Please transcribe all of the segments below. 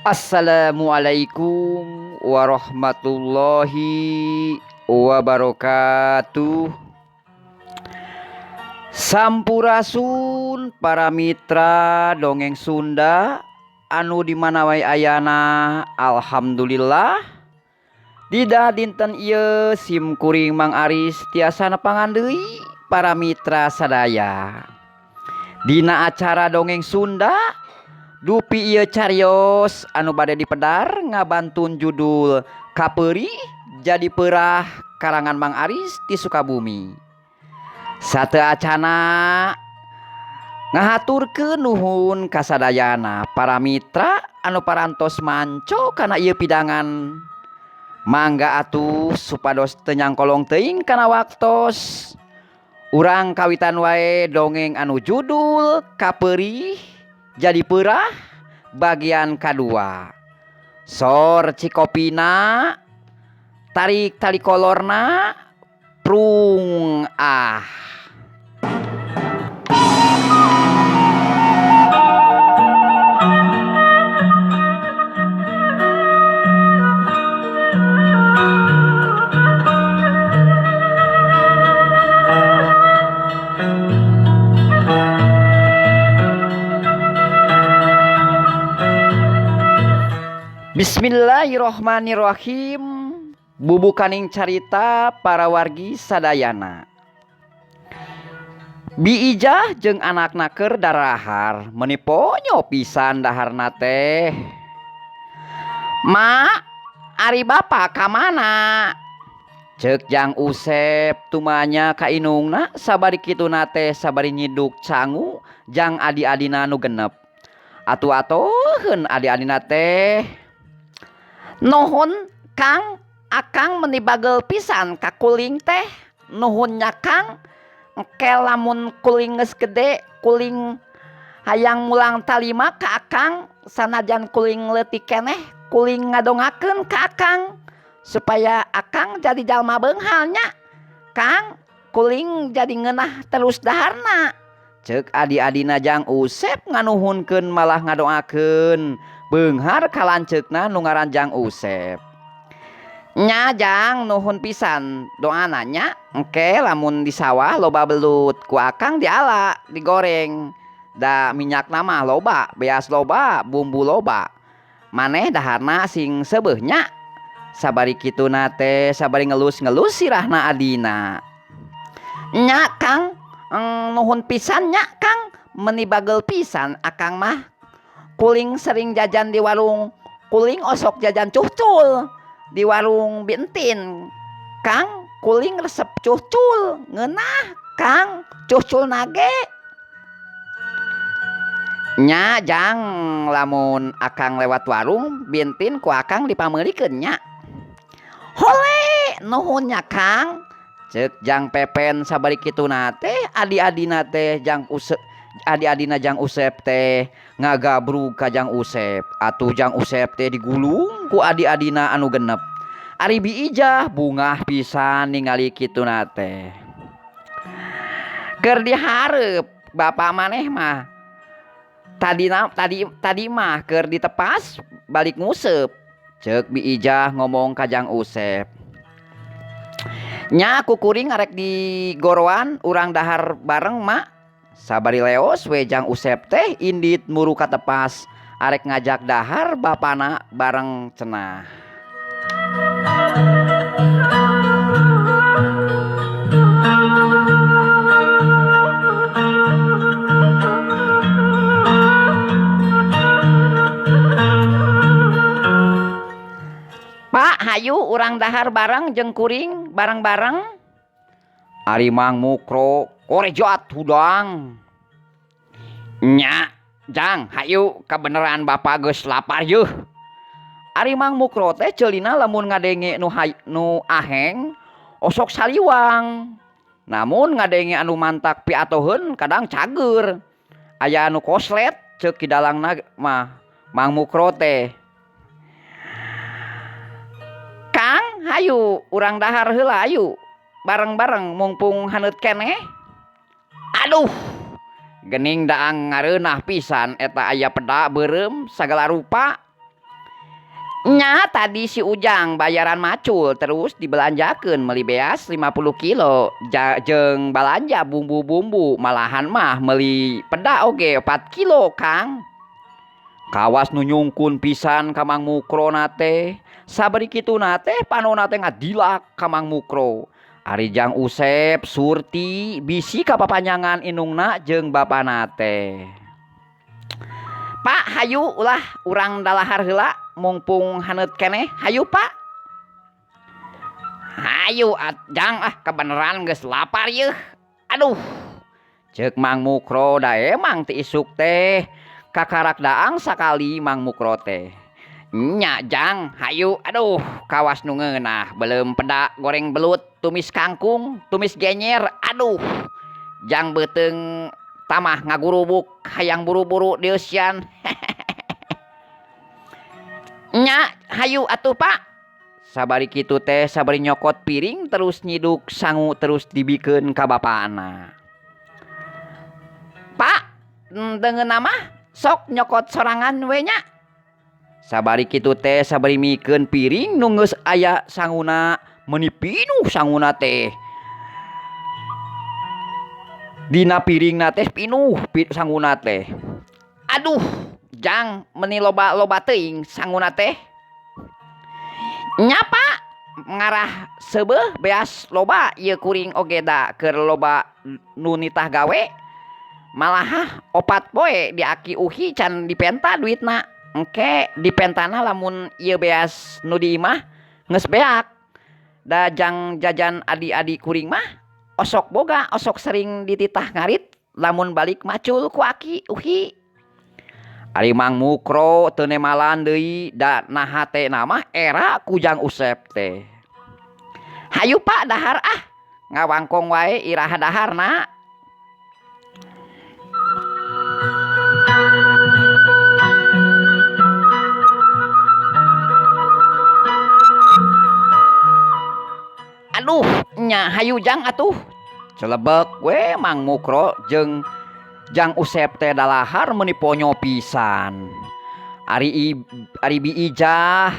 Assalamualaikum warahmatullahi wabarakatuh. Sampurasun para mitra dongeng Sunda anu di mana wae ayana. Alhamdulillah Dida dinten ieu sim kuring Mang Aris tiasa nepangan deui para mitra sadaya Dina acara dongeng Sunda. Dupi ieu carios anu bade dipedar ngabantun judul Kapeurih Jadi Peurah karangan Mang Aris ti Sukabumi. Sateu acana ngahaturkeun nuhun kasadayana para mitra anu parantos manco kana ieu pidangan. Mangga atuh supados teu nyangkolong teuing kana waktos. Urang kawitan wae dongeng anu judul Kapeurih Jadi Peurah bagian kadua. Sor cikopina tarik tali kolorna prung ah. Bismillahirrohmanirrohim. Bubukaning carita para wargi sadayana. Bi Ijah jeung anakna keur darahar meuni ponyo pisan daharna teh. Ma, ari bapa ka mana? Ceuk Jang Usep tumanya ka inungna sabari kituna teh sabari nyiduk cangu jang adi-adina nu genep. Atuh-atuheun adi-adina teh. Nuhun Kang, akang meuni bagel pisan ka kuling teh. Nuhun nya Kang, engke lamun kuling geus gede, kuling hayang mulang talima ka akang, sanajan kuling leutik keneh, kuling ngadongakeun ka akang supaya akang jadi jalma beunghal nya. Kang, kuling jadi ngeunah terus daharna. Ceuk adi-adina Jang Usep nganuhunkeun malah ngadoakeun beunghar ka lanceukna nu ngaran Jang Usep. Nya Jang, nuhun pisan doana nya. Engke lamun di sawah loba belut ku akang diala digoreng. Da minyakna mah loba, beas loba, bumbu loba. Maneh daharna sing seubeuh nya. Sabari kituna teh sabari ngelus-ngelus sirahna adina. Nya Kang, nuhun pisan nya Kang, meuni bagel pisan akang mah. Kuling sering jajan di warung, kuling osok jajan cucul di warung Bintin. Kang, kuling resep cucul, ngeunah Kang, cucul nage. Nya Jang, lamun akang lewat warung Bintin ku akang dipameulikeun nya. Hole, nuhun nya Kang. Ceuk Jang Pepen sabari kituna teh adi-adina teh Jang Usep, adi-adina Jang Usep teh ngagabrug ka Jang Usep. Atuh Jang Usep teh digulung ku adi-adina anu genep. Ari Bi Ijah bungah pisan ningali kituna teh. Keur dihareup bapa maneh mah tadi mah keur ditepas balik nguseup. Ceuk Bi Ijah ngomong ka Jang Usep. Nya kukuring arek di goroan urang dahar bareng mak. Sabari leos we Jang Usep teh indit muru katepas arek ngajak dahar bapana bareng cenah. Urang dahar bareng jeung kuring bareng-bareng. Ari Mang Mukro korejat hudang. Nya, Jang, hayu kabeneran bapa geus lapar yeuh. Ari Mang Mukro teh ceulina lamun ngadenge nu aheng osok saliwang. Namun ngadenge anu mantak piatoheun kadang cager. Aya anu koslet ceuk ki dalangna mah Mang Mukro teh. Kang, hayu urang dahar heula ayu. Bareng-bareng mungpung haneut keneh. Aduh, gening daang ngareunah pisan eta aya peda beureum sagala rupa. Nya tadi si Ujang bayaran macul terus dibelanjakeun meuli beas 50 kilo jeung balanja bumbu-bumbu malahan mah meuli peda oge 4 kilo Kang. Kawas nu nyungkun pisan ka Mang Mukro na teh. Sabari kituna teh panona teh ngadilak ka Mang Mukro. Ari Jang Usep Surti bisi kapapanjangan indungna jeung bapana teh. Pak, hayu ulah urang dalahar heula mungpung haneut keneh. Hayu Pak. Hayu Jang ah kebeneran geus lapar yeuh. Aduh. Ceuk Mang Mukro da emang ti isuk teh kakarak daang sakali Mang Mukro teh. Nya Jang, hayu aduh kawas nu ngeunah beuleum peda goreng belut, tumis kangkung, tumis genyer, aduh. Jang beuteung tamah ngagurubuk hayang buru-buru dieusian. Nya hayu atuh Pak. Sabari kitu teh sabari nyokot piring terus nyiduk sangu terus dibikeun ka bapana. Pak, deungeunna mah sok nyokot sorangan we nya. Sabari kitu teh sabari mikeun piring nu geus aya sanguna meuni pinuh sanguna teh. Dina piringna teh pinuh sanguna teh. Aduh, Jang meuni loba-loba teuing sanguna teh. Nya Pak, ngarah seubeuh beas loba ieu kuring oge da keur loba nu nitah gawe. Malahah 4 poe di aki uhi can dipenta duitna. Engke dipentana lamun ieu beas nu di imah geus beak. Da jang jajan adi-adi kuring mah osok boga, osok sering dititah ngarit lamun balik macul ku aki uhi. Ari Mang Mukro teu nemalan deui da naha teh mah era ku Jang Usep teh. Hayu Pak dahar ah, ngawangkong wae iraha daharna. Aduh, nya hayu Jang atuh. Celebek we Mang Mukro jeung Jang Usep teh dalahar meuni ponyo pisan. Ari Bi Ijah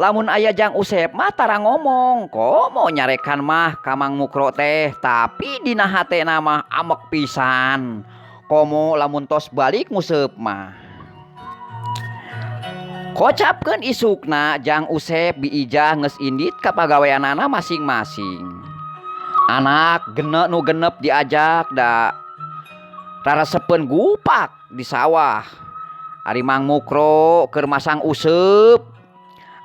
lamun aya Jang Usep mah tara ngomong, komo nyarekan mah ka Mang Mukro teh, tapi dina hatena mah amek pisan. Komo lamun tos balik nguseup mah. Kocapkeun isukna Jang Usep Bi Ijah geus indit ka pagaweanana masing-masing. Anak genep nu genep diajak da rarasepeun gupak di sawah. Ari Mang Mukro keur masang useup.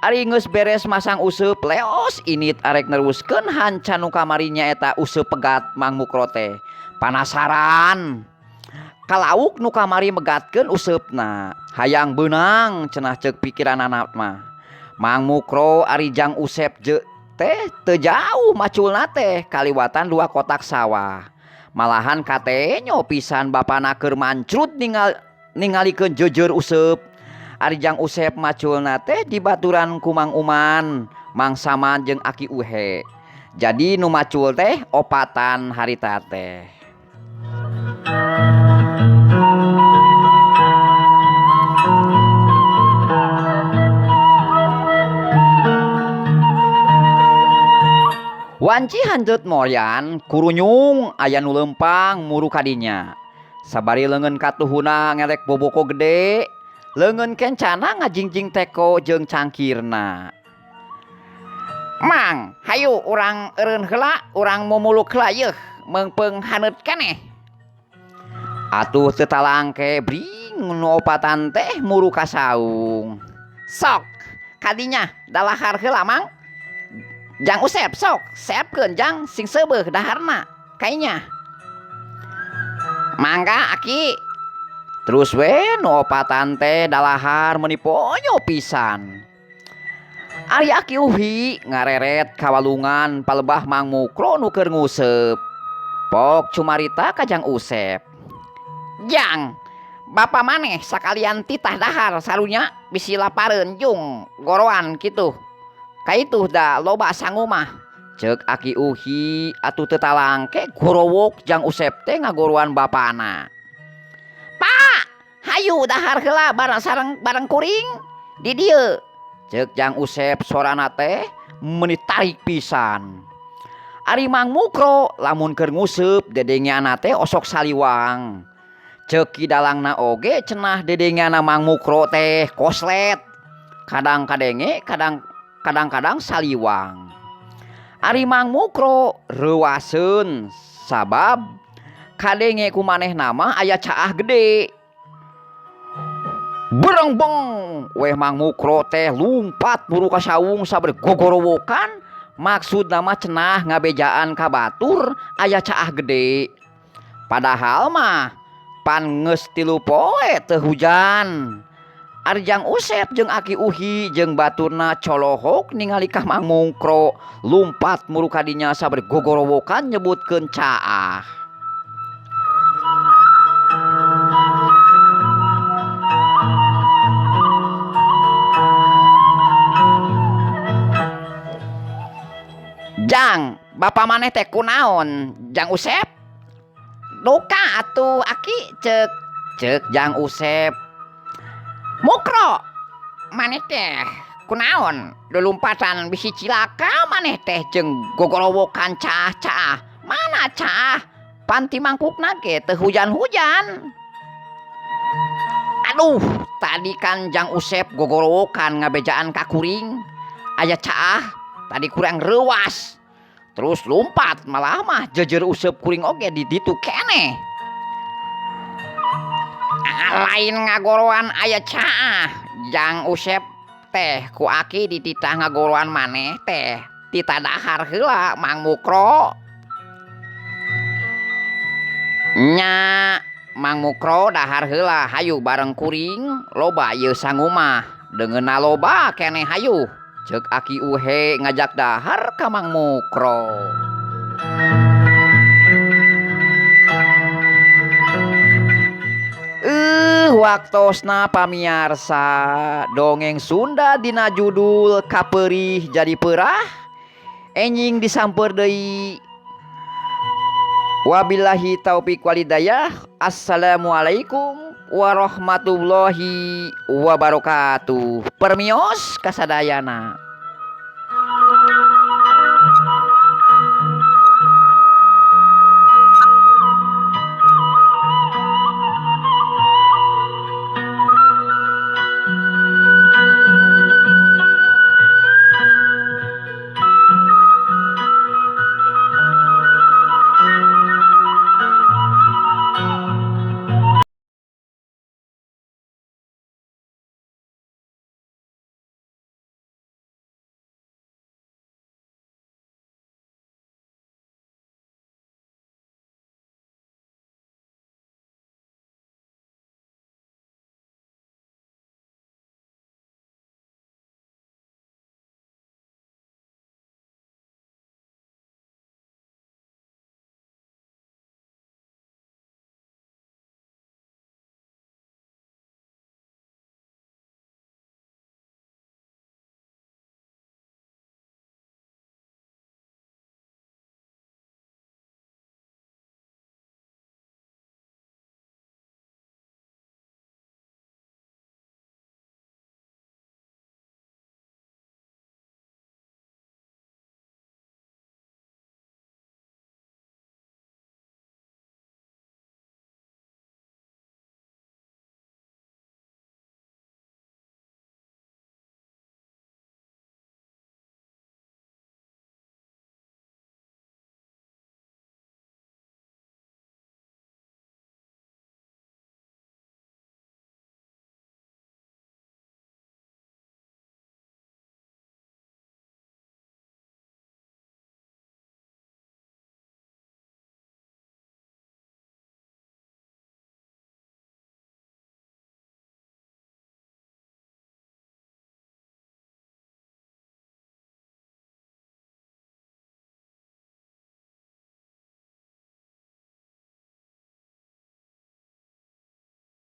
Ari geus beres masang useup leos init arek neruskeun hanca nu kamari nyaeta useup pegat Mang Mukro teh. Panasaran. Kalauk nu kamari megatkeun useupna. Hayang beunang cenah ceuk pikiranana mah. Mang Mukro ari Jang Usep je teh teu jauh maculna teh kaliwatan 2 kotak sawah. Malahan katenyo pisan bapana keur mancrut ningalikeun jeujeur useup. Ari Jang Usep maculna teh dibaturan ku Mang Uman, Mang Saman jeung Aki Uhe. Jadi nu macul teh opatan harita teh. Wanci hanjeut moyan kurunyung aya nu leumpang muru kadinya. Sabari leungeun katuhuna ngelek boboko gede, leungeun kencana ngajingjing teko jeung cangkirna. Mang, hayu urang eureun heula, urang mumuluk heula yeuh, meungpeung haneut keneh. Atuh teu talangke bring nu opatan teh muru ka saung. Sok, kadinya dalahar heula Mang. Jang Usep sok seepkeun jang sing seubeuh daharna kainya. Mangga aki. Terus we nu opatan teh dalahar meuni ponyo pisan. Ari Aki Uhi ngareret ka walungan palebah Mang Mukro nu keur nguseup. Pok cumarita ka Jang Usep. Jang, bapa maneh sakalian titah dahar sarunya bisi lapareun jung goroan kitu. Kaituh da loba sangu mah. Ceuk Aki Uhi atuh teu talangke gorowok Jang Usep teh ngagoroan bapana. Pa, hayu dahar heula bareng sareng bareng kuring di dieu. Ceuk Jang Usep sorana teh meuni tarik pisan. Ari Mang Mukro lamun keur nguseup dedengeanna teh osok saliwang. Ceuk Ki Dalangna oge cenah dedengeanna Mang Mukro teh koslet. Kadang kadenge kadang kadang-kadang saliwang. Ari Mang Mukro reuaseun sabab kadenge ku manehna mah aya caah gede. Berengbeng weh Mang Mukro teh lumpat buru ka saung sabari gogorowokan maksudna mah cenah ngabejaan ka batur aya caah gede. Padahal mah pan geus tilu poe teu hujan. Ari Jang Usep jeung Aki Uhi jeung baturna colohok ningali ka Mang Mukro lumpat muru ka dinya sabari gogorowokan nyebutkeun caah. Jang, bapa maneh teh kunaon Jang Usep? Duka atuh Aki ceuk ceuk Jang Usep. Mukro, maneh teh kunaon lulumpatan bisi cilaka maneh teh jeung gogorowokan caah-caah. Mana caah? Pan ti mangkukna ge teu hujan-hujan. Aduh, tadi kan Jang Usep gogorowokan ngabejaan ka kuring. Aya caah, tadi kurang reuas. Terus lumpat malah mah jeujeur useup kuring oge di ditu keneh. Lain ngagoroan aya caah, Jang Usep teh ku aki dititah ngagoroan maneh teh titah dahar heula Mang Mukro. Nya Mang Mukro dahar heula hayu bareng kuring loba ieu sangu mah deungeunna loba keneh hayu. Ceuk Aki Uhe ngajak dahar ka Mang Mukro. Waktosna pamiarsa dongeng Sunda dina judul Kapeurih Jadi Peurah enjing disamper deui. Wabillahi taufik walhidayah. Assalamualaikum warahmatullahi wabarakatuh. Permios kasadayana.